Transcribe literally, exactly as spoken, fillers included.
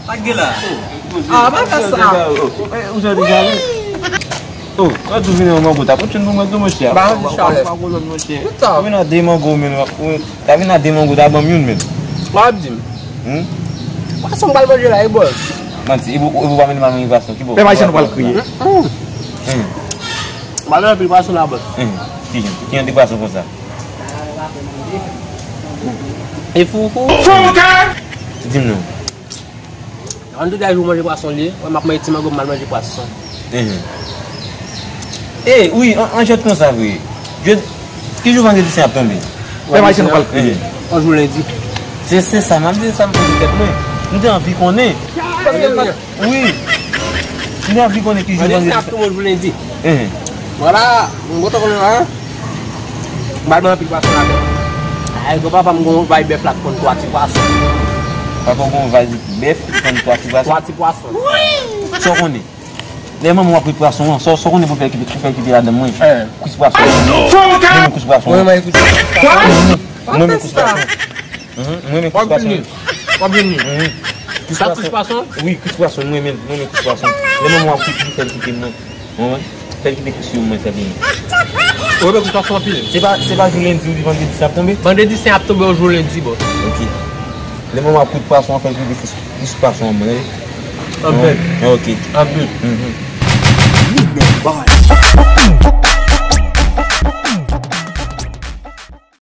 Pa gen la. Ah, pa fè sa. Ou jan deja ale. Oh, mwen tou vin yon mango ta. Ou tchwenn pou mwen tou, monchè. Ba, ou di chalè. Ou vin a de mango, men. Ou ta vin a de mango, ta ban m youn, men. Wap di m. Hmm? Pwason m pral manje la, e bòs. Manti, e pou, e pou pa mennen m al manje pwason, ki bò? Pè Mayichèn pral kriye. Hmm. M pral anpil pwason la, bòs. Hmm. Ki jan? Ki jan de pwason konsa? E fou, fou. Di m non. An tou dè jou manje pwason li, wè m ap manje ti mango, m al manje pwason. Mhm. E, wi, an, an jwèt konsa vre. Jwèt, ki jou vandredi sen ap tonbe? Pè Mayichèn pral kriye. Mhm. Yon jou lendi. Se, se sa, m ap di sa, m poze tèt mwen. M te anvi konnen. Paske m pa, wi. M te anvi konnen ki jou vandredi sen ap tonbe, yon jou lendi. Mhm. Vwala, m kontan konnen la. M pral ban anpil pwason avè l. Ay, granpapa m gon vay bèf la k konn twa ti pwason. Papa w gon vay bèf ki konn twa ti pwason? Twa ti pwason. Sa w konnen? Lè manman w ap kwit pwason an, sa w, sa w konnen pou fè kite, pou fè kite ladan mwen? Eh. Kwit pwason. Mwen menm kwit pwason. Mwen menm kwit pwason. Mwen menm kwit pwason. Mhm, mwen menm kwit pwason. W ap vini. W ap vini. Mhm. Sa kwit pwason? Wi, kwit pwason, mwen menm, mwen menm kwit pwason. Lè manman w ap kwit, li fè l kite mwen. Mwen, fè l kite kwis yo mwen sèlman. Ou renmen kwis pwason anpil? Se pa, se pa jou lendi ou di vandredi sen ap tonbe? Vandredi sen ap tonbe yon jou lendi, bòs. Ok. Lè manman ap kwit pwason an, fè l kite kwis, kwis pwason an mwen. Anpil. Ok. Anpil. Mhm.